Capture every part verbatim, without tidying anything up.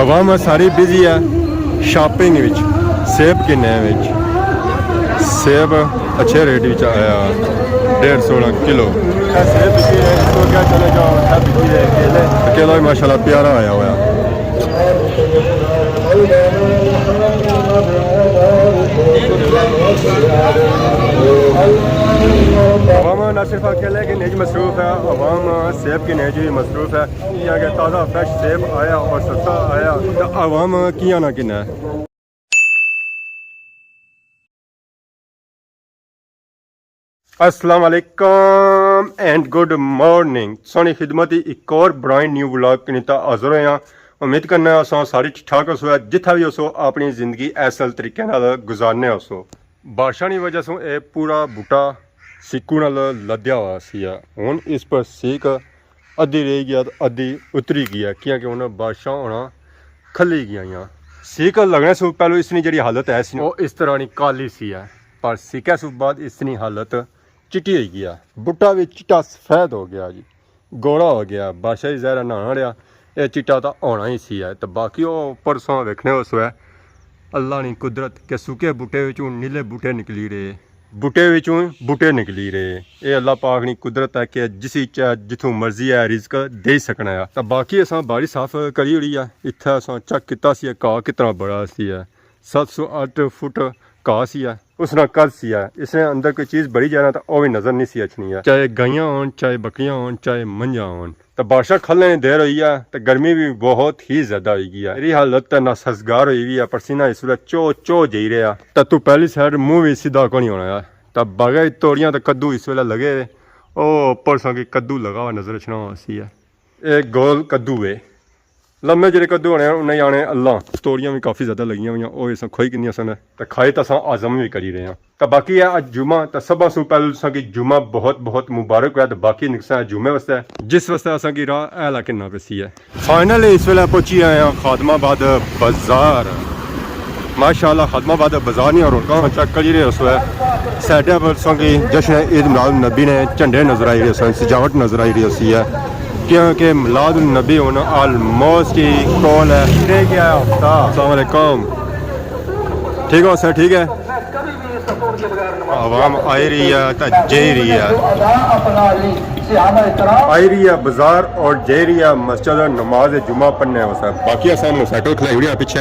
عوام ساری بزی ہے شاپنگ وچ، سیب گھننے وچ۔ سیب اچھے ریٹ وچ آیا، ڈیڑھ سو کلو۔ سیب بکی رہے، اس کو کیا چلے گا، اچھا بکی رہے، کیلے۔ کیلا بھی ماشاءاللہ پیارا آیا ہوا۔ عوام نہ صرف کیلے گھننے وچ مصروف ہے، عوام سیب گھننے وچ بھی مصروف ہے۔ یہ آگے تازہ فریش سیب آیا اور سستا آیا، تو عوام کیا نہ گھنے۔ السلام علیکم اینڈ گڈ مارننگ۔ سانی خدمت ہی ایک اور برانڈ نیو ولاگ کنی تا حاضر ہوئے ہاں۔ امید کرنا اساں سارے ٹھیک ٹھاک ہوسو، جتھا بھی ہوسو اپنی زندگی اصل طریقے نال گزارنے ہوسو۔ بارشاں نی وجہ سوں اے پورا بوٹا سیکوں نال لدیا ہوا سی ہے۔ ہن اس پر سیک ادھی رہ گیا تے ادھی اتری گیا، کیاں کہ ہن بارشاں ہونا کھلی گیاں۔ سیک لگنے سوں پہلو اس نی جڑی حالت ہے سی، او اس طرح نی کالی سی ہے، پر سیکے سوں بعد اس نی حالت چٹی ہوئی گیا، بوٹا بھی چٹا سفید ہو گیا جی، گوڑا ہو گیا۔ بادشاہ ہی زہرا نہانا رہیا، اے چٹا تاں ہونا ہی سی ہے۔ تے باقی او اوپر ساں ویکھنے اس وے اللہ نی قدرت کہ سوکے بوٹے وچوں نیلے بوٹے نکلی رہے، بوٹے وچوں بوٹے نکلی رہے۔ اے اللہ پاک نی قدرت ہے کہ جسی چاہے جتھوں مرضی ہے رزق دے سکنا ہے۔ تے باقی اساں باڑی صاف کری ہوڑی ہے، اتھے اساں چیک کیتا سی گھاہ کتنا بڑا سی ہے، ست سو اٹھ فٹ گھاہ سی ہے۔ اس نا قد سی ہے، اس نے اندر کوئی چیز بڑی جانا تاں او وی نظر نہیں سی اچھنی ہے۔ چاہے گائیاں ہون، چاہے بکریاں ہون، چاہے منجھاں ہون۔ تاں بارشاں کھلنے نی دیر ہوئی ہے، تاں گرمی وی بہت ہی زیادہ ہوئی گئی ہے۔ میری حالت تاں ناسازگار ہوئی ہوئی ہے، پسینہ اس ویلے چو چو جائی رہیا۔ تاں تو پہلی سائیڈ منہ وی سیدھا کونی ہونا ہے۔ تاں باغے توڑیاں تاں کدو اس ویلے لگے ہوئے، او اوپر ساں کی کدو لگا ہوا نظر اچھنا ہوا سی ہے۔ اے گول کدو ہے۔ لمے جڑے کدو ہونے، انہیں آنے اللہ۔ توڑیاں وی کافی زیادہ لگیاں ہوئیاں، او اساں کھوئی کنیاں سن۔ تے کھائی تاں اساں ہضم وی کری رہے ہاں۔ تے باقی ہے اج جمعہ، تے سبھاں سوں پہلے تساں کی جمعہ بہت بہت مبارک ہویا، تے باقی نکساں جمعے واسطے، جس واسطے اساں کی راہ اے علاقے نہ پیسی ہے۔ فائنلی اس ویلے پہنچی آئے ہاں خادم آباد بازار۔ ماشاءاللہ خادم آباد بازار نی رونقاں چیک کری رہے ہو سو ہے۔ سائیڈ پر تساں کی جشن عید میلاد النبی نے جھنڈے نظر آئی رہے سن، سجاوٹ نظر آئی رہی سی ہے، کیونکہ میلاد النبی ہن آلموسٹ ہی کول ہے۔ رہ گیا ہفتہ۔ السلام علیکم۔ ٹھیک ہو سر؟ ٹھیک ہے۔ عوام آئی رہی ہے تے جائی رہی ہے، آئی رہی ہے بازار اور جائی رہی ہے مسجد نماز جمعہ پڑھنے واسطے۔ باقی اساں موٹرسائیکل کھلائی ہوڑی ہے پیچھے،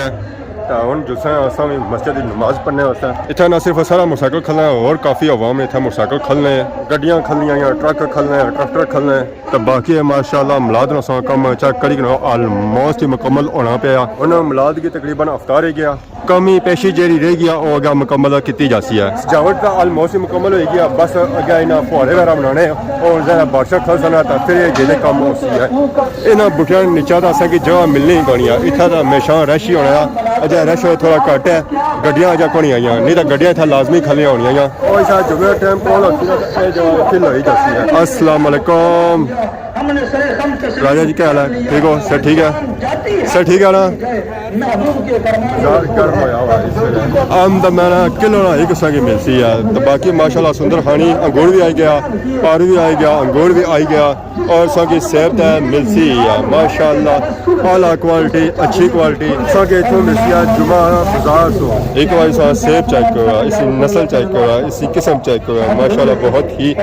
تے ہن جلساں اساں وی مسجد نماز پڑھنے واسطے۔ اتھا نہ صرف سارا موٹرسائیکل کھلنا ہے، اور کافی عوام اتھا موٹرسائیکل کھلنے، گڈیاں کھلنیاں یا ٹرک کھلنے، ٹریکٹر کھلنے۔ تے باقی ہے ماشاءاللہ میلاد نا اساں کم چیک کری کنو آلموسٹ ہی مکمل ہونا پیا۔ انہاں میلاد کی تقریباً ہفتہ رہ گیا۔ کمی پیشی جیڑی رہ گیا، او اگے مکمل کیتی جاسی ہے۔ سجاوٹ تاں آلموسٹ ہی مکمل ہوئی گیا، بس اگے انہاں فوارے وغیرہ بنانے اور ذرا بارشاں کھل سنا تاں پھر یہ جیلے کم ہو سی ہے۔ انہاں بوٹیاں نیچا تاں اساں کی جگہ ملنی ہی کونی ہے، اتھا تاں ہمیشہ رش ہی ہونا ہے۔ اجے رش تھوڑا گھٹ ہے، گڈیاں اجے کونی آئیاں، نہیں تاں گڈیاں اتھا لازمی کھلیاں ہونیاں یا۔ او اسا جمعے ٹائم کون ہوتی ہے، اے جگہ فل ہوئی جاسی ہے۔ السلام علیکم۔ راجہ جی، کیا حال ہے؟ ٹھیک ہو؟ سر ٹھیک ہے؟ سر ٹھیک ہے نا؟ یار، گرم ہویا ہوا اس ویلے۔ آم دا میں نا کلو نا ایک سنگی ملسی ہے۔ تو باقی ماشاءاللہ سندر خانی انگور بھی آئی گیا، پارو بھی آئی گیا، انگور بھی آئی گیا، اور سنگی سیب تے ملسی ہے۔ ماشاءاللہ، اعلیٰ کوالٹی، اچھی کوالٹی۔ سنگی اتھوں ملسی ہے جمعہ بازار سو۔ ایک بار سا سیب چیک کرو، اس کی نسل چیک کرو، اس کی قسم چیک کرو۔ ماشاءاللہ، بہت ہی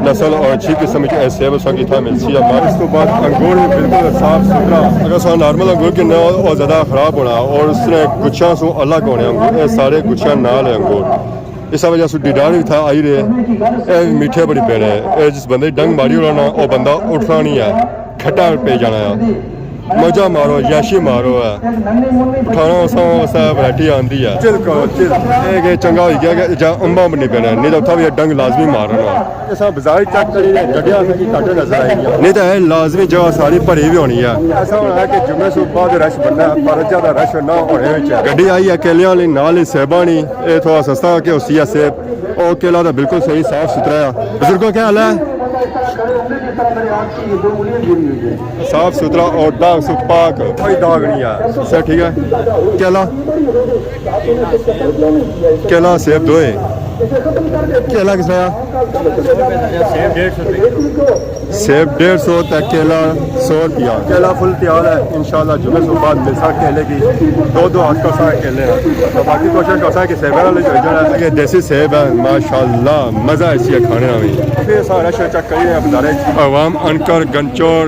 نسل اور اچھی قسم کی ایسے بس کی تھا ملسی ہے۔ اس تو بعد انگور بھی بالکل صاف ستھرا۔ اگر سا نارمل انگور کی نہ ہو، وہ زیادہ خراب ہونا اور اس نے گچھاں سو الگ ہونے انگور۔ یہ سارے گچھاں نال ہے انگور۔ اس وجہ سے ڈیڈان بھی تھا آئی رہے۔ اے میٹھے بڑی پینے۔ اے جس بندے ڈنگ ماری ہونا نا، وہ بندہ اٹھنا نہیں ہے۔ کھٹا پہ جانا ہے۔ موجہ مارو، یاشی مارو ہے۔ اٹھانا اساں واسطے ورائٹی آندی ہے۔ چل کرو، چل۔ اے کہ چنگا ہوئی گیا کہ جا امبا نہیں پینا، نہیں تو اتھا بھی ڈنگ لازمی مارنا۔ اساں بازار چیک کری رہے، گڈیاں اساں کی گھٹ نظر آئی گیاں۔ نہیں تو اے لازمی جگہ ساری بھری بھی ہونی ہے۔ ایسا ہونا ہے کہ جمعے سے بعد رش بننا ہے، پر زیادہ رش نہ ہونے وچ ہے۔ گڈی آئی اکیلیاں والی، نال ہی سیباں نی، اے تھوڑا سستا کہ ہوسی ہے سیب۔ او کیلا تاں بالکل صحیح، صاف ستھرا ہے۔ بزرگوں، کیا حال ہے؟ صاف ستھرا اور داغ سو پاک، کوئی داغ نہیں ہے۔ سر ٹھیک ہے؟ کیلا، کیلا سیب دوئے۔ کیلا کس طرح؟ سیب ڈیڑھ سو روپے کلو۔ سیب ڈیڑھ سو تے کیلا سو روپیہ۔ کیلا فل تیار ہے، انشاءاللہ جمعے سے بعد ملسا کیلے کی۔ دو دو ہاتھ کرساں کیلے ہیں۔ تو باقی کوشش کرساں کہ سیب والا لے جانا۔ یہ دیسی سیب ہے، ماشاءاللہ مزہ ایسی ہے کھانے میں۔ پھر سارا شو چیک کریے بازارے۔ عوام انکر گنچور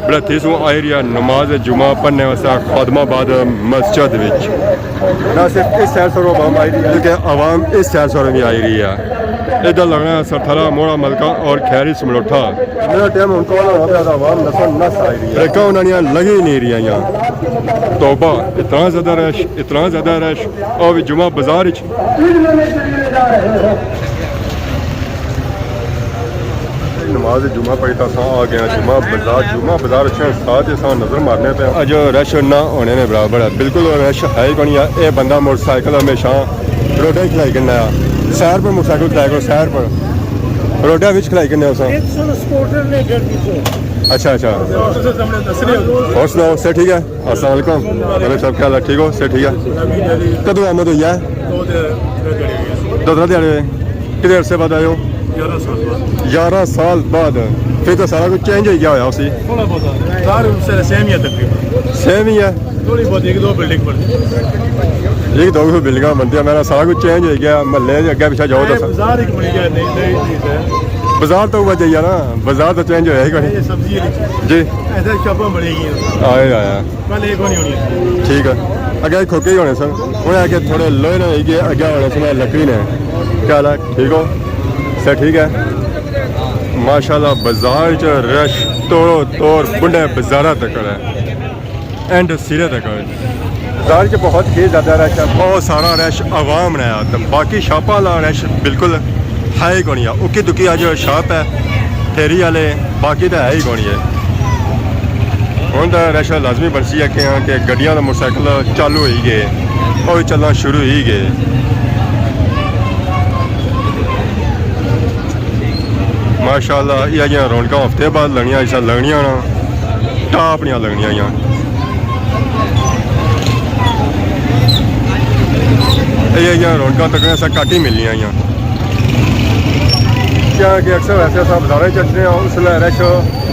بلتھی سوں آئی رہی ہے نماز جمعہ پڑھنے واسطے خادم آباد مسجد وچ۔ نہ صرف اس سائیڈ سروں عوام آئی رہی ہے، بلکہ عوام اس سائیڈ سروں بھی آئی رہی ہے۔ ادھر لگنا ہے سرتھلا، موڑا ملکہ اور کھیری سملوٹھا۔ میرا ٹائم ہن کون ہونا پیا تھا، عوام نسل نس آئی رہی ہے۔ ٹرکاں انہاں نیاں لگی نہیں رہیاں۔ توبہ، اتنا زیادہ رش، اتنا زیادہ رش۔ او بھی جمعہ بازار وچ۔ نماز جمعہ پڑھی تے اساں آ گئے ہاں جمعہ بازار۔ جمعہ بازار اچھے ساتھ اساں نظر مارنے پے ہاں۔ اج رش نہ ہونے نے برابر ہے، بالکل رش ہے ہی کونی ہے۔ اے بندہ موٹر سائیکل ہمیشہ روڈے کھلائی کنے آ، سیر پر موٹر سائیکل کھلایا کرو، سیر پر روڈے وچ کھلائی کنے اساں۔ ایک سو سپورٹر نے گھر کی تو۔ اچھا اچھا۔ اور سناؤ، سب ٹھیک ہے؟ السلام علیکم۔ وعلیکم السلام، کیا حال ہے؟ ٹھیک ہو؟ سب ٹھیک ہے؟ کدوں آمد ہوئی ہے؟ دو ترے دیہاڑے ہوئے۔ کتنے عرصے بعد آئے ہو؟ یارہ سال بعد۔ یارہ سال بعد۔ پھر تو سارا کچھ چینج ہوئی گیا ہویا اسی۔ تھوڑا بہت ہے۔ سارے اس طرح سیم ہی ہے تقریباً۔ سیم ہی ہے؟ تھوڑی بہت ایک دو بلڈنگ بنتی ہے۔ ایک دو بلڈنگاں بنتی ہیں، میرا سارا کچھ چینج ہوئی گیا، محلے دے اگے پیچھے جاؤ تو سب۔ بازار ایک بنی گیا، نئی، نئی چیز ہے۔ بازار تو ہوا چاہیے نا، بازار تو چینج ہویا ہی کوئی۔ یہ سبزی والی چیز۔ جی۔ ایسے شاپاں بنی گئی ہیں۔ آیا آیا۔ پہلے ایک ہونی ہونی تھی۔ ٹھیک ہے۔ اگے کھوکے ہی ہونے سن۔ انہیں آگے تھوڑے لوہے نے، اگے، اگے ہونے سن لکڑی نے۔ کیا حال ہے؟ ٹھیک ہو؟ سب ٹھیک ہے؟ ماشاءاللہ بازار چ رش توڑو توڑ، بنڈے بازارہ تک ہے۔ اینڈ سرے تک ہے۔ بازار چ بہت ہی زیادہ رش ہے، بہت سارا رش عوام نے آیا، تے باقی شاپاں والا رش بالکل ہے ہی کونی ہے۔ اکی دکی اج شاپ ہے، پھیری والے، باقی تے ہے ہی کونی ہے۔ ہن تے رش لازمی بنسی ہے کہ، ہاں، کہ گڈیاں تے موٹر سائیکل چالو ہوئی گئے، او وی چلنا شروع ہوئی گئے۔ ماشاءاللہ، یہ جیاں رونقاں ہفتے بعد لگنیاں، ایسا لگنیاں نا، ٹاپ نیاں لگنیاں آیاں۔ یہ جیاں رونقاں تقریباً ایسا گھٹ ہی ملنیاں آیاں۔ کیا کہ اکثر ویسے اساں بازاراں چ اچھنے آں، اس ویلے رش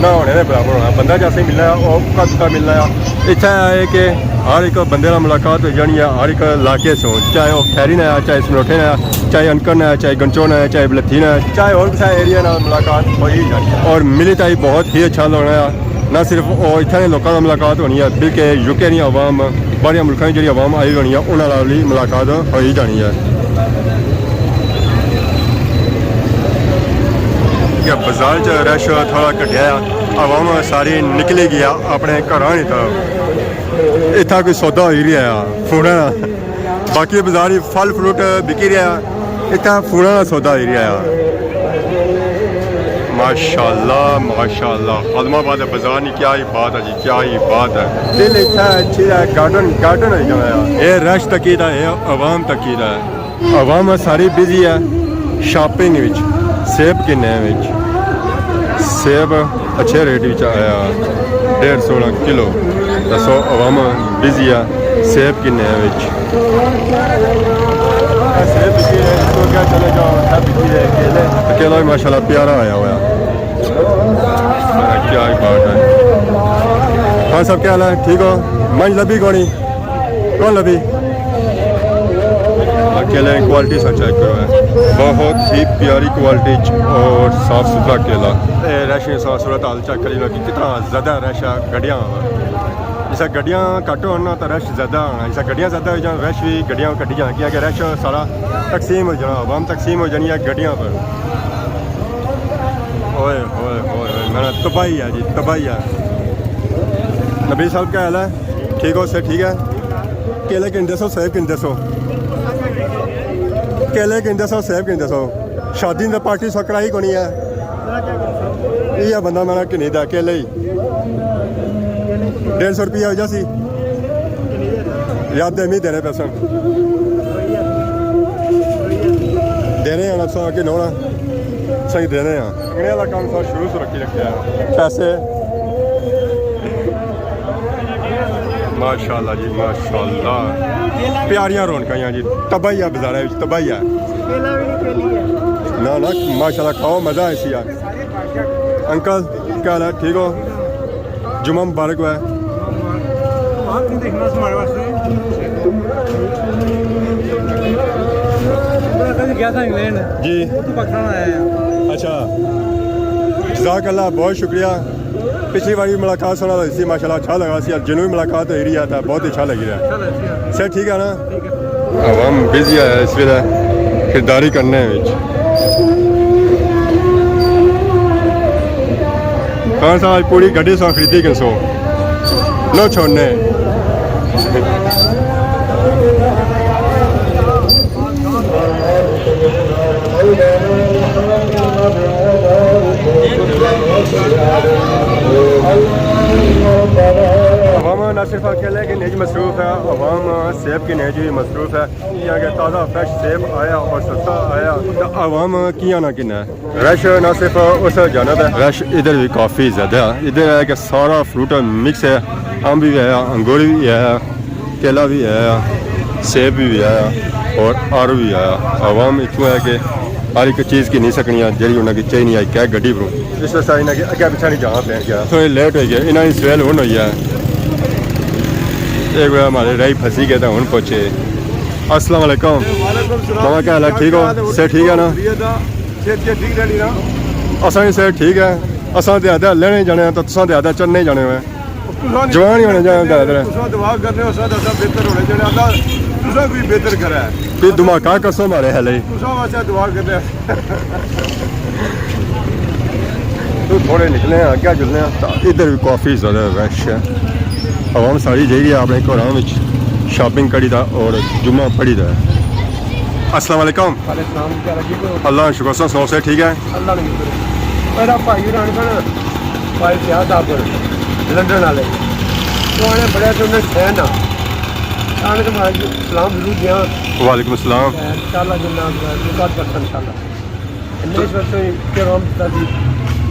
نہ ہونے دے برابر ہونا۔ بندہ جیسے ملنا ہے، او اکا دکا ملنا ہے۔ اتھے ہے کہ ہر ایک بندے نال ملاقات ہوئی جانی ہے، ہر ایک علاقے سے ہو، چاہے وہ کھیری نہ ہے، چاہے سملوٹھے نہ ہے، چاہے انکر نہ ہے، چاہے گنچو نہ ہے، چاہے بلتھی نہ ہے، چاہے اور کسے ایریا نال ملاقات ہوئی جانی ہے۔ اور ملی تائی بہت ہی اچھا لگنا ہے۔ نہ صرف وہ اتھے نے لوکاں نال ملاقات ہونی ہے، بلکہ یو کے نی عوام، باہر ملکاں نی جڑی عوام آئی ہونی ہے، انہاں نال وی ملاقات ہوئی جانی ہے۔ کہ بازار چ رش تھوڑا گھٹیا ہے، عوام ساری نکلی گیا اپنے گھراں نی طرف۔ اتھا کوئی سودا ہوئی رہیا ہے فروٹاں نا۔ باقی بازار ہی پھل فروٹ بکی رہیا، اتھا فروٹاں نا سودا ہوئی رہیا ہے۔ ماشاءاللہ، ماشاءاللہ، خادم آباد بازار نی کیا ہی بات ہے جی، کیا ہی بات ہے۔ دل اتھا اچھی ہے، گارڈن، گارڈن ہوئی جانا ہے۔ اے رش تکی دا، اے عوام تکی دا ہے۔ عوام ساری بزی ہے شاپنگ وچ، سیب گھننے وچ۔ سیب اچھے ریٹ وچ آیا، ڈیڑھ سو کلو۔ دسو، عوام بزی ہے سیب گھننے وچ۔ سیب بکی رہے، اس کو کیا چلے گا، اتھا بکی رہے کیلے۔ کیلا بھی ماشاءاللہ پیارا آیا ہوا۔ کیا ہی بات ہے۔ ہاں، سب کیا حال ہے؟ ٹھیک ہو؟ منج لبھی کونی؟ کون لبھی؟ کیلے کی کوالٹی سا چیک کرو ہے، بہت ہی پیاری کوالٹی چ اور صاف ستھرا کیلا۔ اے رش نے سا صورت حال چیک کری لو کہ کتنا زیادہ رش ہے گڈیاں۔ جسا گڈیاں گھٹ ہون نا تو رش زیادہ ہونا، جسا گڈیاں زیادہ ہو جان رش بھی گڈیاں گھٹی جان، کیونکہ رش سارا تقسیم ہو جانا، عوام تقسیم ہو جانی ہے گڈیاں پر۔ اوئے ہوئے ہوئے ہوئے، میرا تباہی ہے جی، تباہی ہے۔ نبی صاحب کیا حال ہے؟ ٹھیک ہو؟ سب ٹھیک ہے؟ کیلے کن دسو، سیب کن دسو۔ کیلے کن دسو، سیب کن دسو۔ شادی دا پارٹی سکرائی کونی ہے۔ یہ بندہ میرا کنی دا کیلے ہی۔ ڈیڑھ سو روپیہ ہو جاسی۔ یاد دے می دینے پیسے۔ دینے ہیں نا، سو کے نونا۔ صحیح دینے ہیں۔ انگلے والا کام سا شروع سے رکھی رکھیا ہے۔ پیسے۔ ماشاءاللہ جی، ماشاءاللہ۔ پیاریاں رونقاں جی، تباہی ہے بازارے وچ، تباہی ہے۔ کیلا بھی نہیں، کیلی ہے۔ نہ نہ، ماشاءاللہ، کھاؤ، مزہ آسی یار۔ انکل، کیا حال ہے؟ ٹھیک ہو؟ جمعہ مبارک ہوئے۔ آپ نہیں دیکھنا ہمارے واسطے۔ میں کل گیا تھا انگلینڈ۔ جی۔ وہ تو پکڑنا آیا ہے۔ اچھا۔ جزاک اللہ، بہت شکریہ۔ پچھلی باری ملاقات سونا ہوئی سی، ماشاءاللہ اچھا لگا سی، اج جنوبی ملاقات ہوئی رہی ہے تو بہت اچھا لگی رہا ہے۔ صحت ٹھیک ہے نا؟ عوام بزی ہے اس ویلے خریداری کرنے وچ۔ کہاں سا آج پوری گڈی سا خریدی کن سو نو چھوڑنے۔ عوام نہ صرف اکیلے کے نیج مصروف ہے، عوام سیب کے نیج بھی مصروف ہے، کیونکہ تازہ فریش سیب آیا اور سستا آیا۔ تو عوام کیا نہ کنا ہے۔ رش نہ صرف اس جانب ہے، رش ادھر بھی کافی زیادہ ہے۔ ادھر ہے کہ سارا فروٹ مکس ہے، امب بھی ہے، انگور بھی ہے، کیلا بھی ہے، سیب بھی ہے اور آڑو بھی ہے۔ عوام اتنا ہے کہ ہر ایک چیز کی نہیں سکنی ہے، جیڑی انہاں کی چاہیے نہیں آئی کہ گڈی پروں۔ اس واسطے انہاں کی اگے پچھے نہیں جانا پین گیا، تھوڑے لیٹ ہوئی گئے، انہاں کی سویل ہن ہوئی ہے۔ ایک بار ہمارے راہی پھنسی گئے تو ہن پہنچے۔ السلام علیکم۔ وعلیکم السلام۔ ماما کیا حال ہے؟ ٹھیک ہو؟ صحت ٹھیک ہے نا؟ صحت ٹھیک رہنی نا؟ اساں وی صحت ٹھیک ہے۔ اساں تے آدھے لینے جانے ہیں تو تساں تے آدھے چڑھنے جانے ہوئے۔ تساں نہیں جوان ہی ہونے چاہیے زیادہ تر۔ تساں دعا کرنے ہو، اساں تے اساں بہتر ہونے چاہیے۔ اللہ تساں کوئی بہتر کرے۔ کوئی دھماکہ کسوں مارے ہے لئی۔ تساں واسطے دعا کرنے۔ تو تھوڑے نکلے ہیں، اگے جلنے ہیں، تو ادھر بھی کافی زیادہ رش ہے۔ عوام ساری جائی رہی ہے اپنے گھراں وچ شاپنگ کری دا اور جمعہ پڑھی دا ہے۔ السلام علیکم۔ وعلیکم السلام، کیا حال ہے؟ ٹھیک ہو؟ اللہ کا شکر، سناؤ، صحت ٹھیک ہے؟ اللہ نے شکر ہے۔ میرا بھائی ہوراں نے بھائی فیاض صاحب لندن والے، تو آنے بڑے تو انہیں فین آ۔ آنے تو میں سلام ضرور دیاں۔ وعلیکم السلام۔ انشاءاللہ جناب، ملاقات کرتا انشاءاللہ۔ انہیں اس وقت پیغام دیتا سی،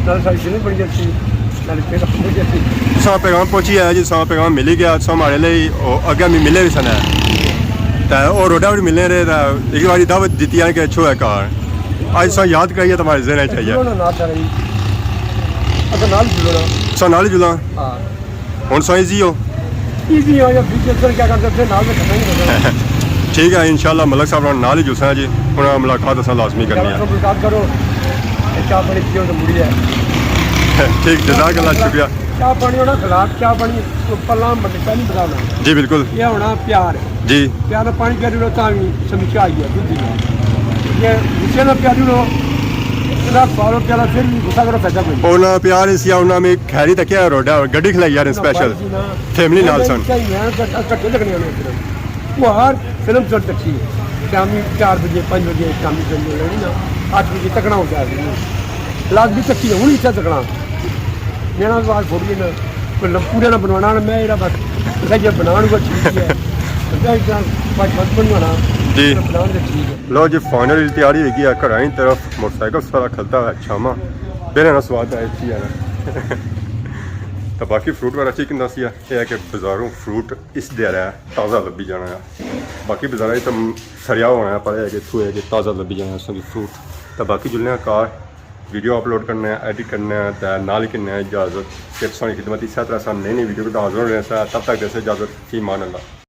نال ساری شروع بن جاتی، نال پیغام بن جاتی۔ تساں پیغام پہنچی آیا جی، تساں پیغام ملی گیا، تساں ہمارے لئی او اگے بھی ملے بھی سن ہے۔ تے او روڈا پر ملنے رہے، تے ایک باری دعوت دیتی ہے کہ اچھو ہے کار۔ اج تساں یاد کرائی ہے، تمہارے ذہن وچ آئی ہے۔ جلو نا نال سارے۔ اچھا، نال جلو نا۔ تساں نال ہی جلاں۔ ہاں۔ ہن تساں ایزی ہو۔ ایزی ہو یا فیوچر سر کیا کرتے، پھر نال میں کھڑنا ہی نہیں ہوتا۔ ٹھیک ہے، انشاءاللہ ملک صاحب نال ہی جلساں جی، انہاں ملاقات اساں لازمی کرنی ہے۔ ملاقات کرو، تے چاہ پانی پیو تے مڑی ہے۔ ٹھیک، جزاک اللہ، شکریہ۔ چاہ پانی ہونا اخلاق، چاہ پانی پلا مٹکا نہیں بتانا۔ جی بالکل۔ یہ ہونا پیار۔ جی۔ پیار نال پانی پیا لو تاں وی سمجھ آئی ہے، دودھ دی۔ یہ غصے نال پیا لو، اتنا کھوا لو پیالہ، پھر بھی غصہ کرو، فائدہ کوئی نہیں۔ انہاں پیار اس یا انہاں میں خیری تکیا روڈا، گڈی کھلائی یار اسپیشل۔ فیملی نال سن۔ کٹھے تکنے ہونے۔ وہ ہر فلم چل تکی ہے۔ شامی چار بجے، پانچ بجے، شامی فلم لینی نا، اٹھ بجے تکنا ہو جائے۔ لازمی تکی ہے، ہن اتھے تکنا۔ میرا تو آج تھوڑی ہے نا، کوئی لم-، پورے نہ بنوانا نا، میں جیڑا بس، اسے جے بنان وہ ٹھیک ہے۔ میں اتنا پانچ وقت بنوانا، جی۔ بنان تو ٹھیک ہے۔ لو جی، فائنل تیاری ہوئی گئی ہے، گھراں نی طرف موٹر سائیکل سارا کھلتا ہے، شاماں بیرے نا سواد ہے، اچھی ہے نا۔ تو باقی فروٹ وغیرہ چیک کرنا سی، یہ ہے کہ بازاروں فروٹ اس دیہڑے تازہ لبھی جانا ہے۔ باقی بازاراں اچ تاں سڑیا ہونا ہے، پر اے ہے کہ اتھوں اے ہے کہ تازہ لبھی جانا ہے اساں کی فروٹ۔ تاں باقی جلنے آں کار، ویڈیو اپلوڈ کرنے آں، ایڈٹ کرنے آں، تے نال ہی کنے آں اجازت۔ تے تساں نی خدمت اسے طرح اساں نئی نئی ویڈیو کے نال حاضر ہونے ساں۔ تب تک دیسو اجازت، فی امان اللہ۔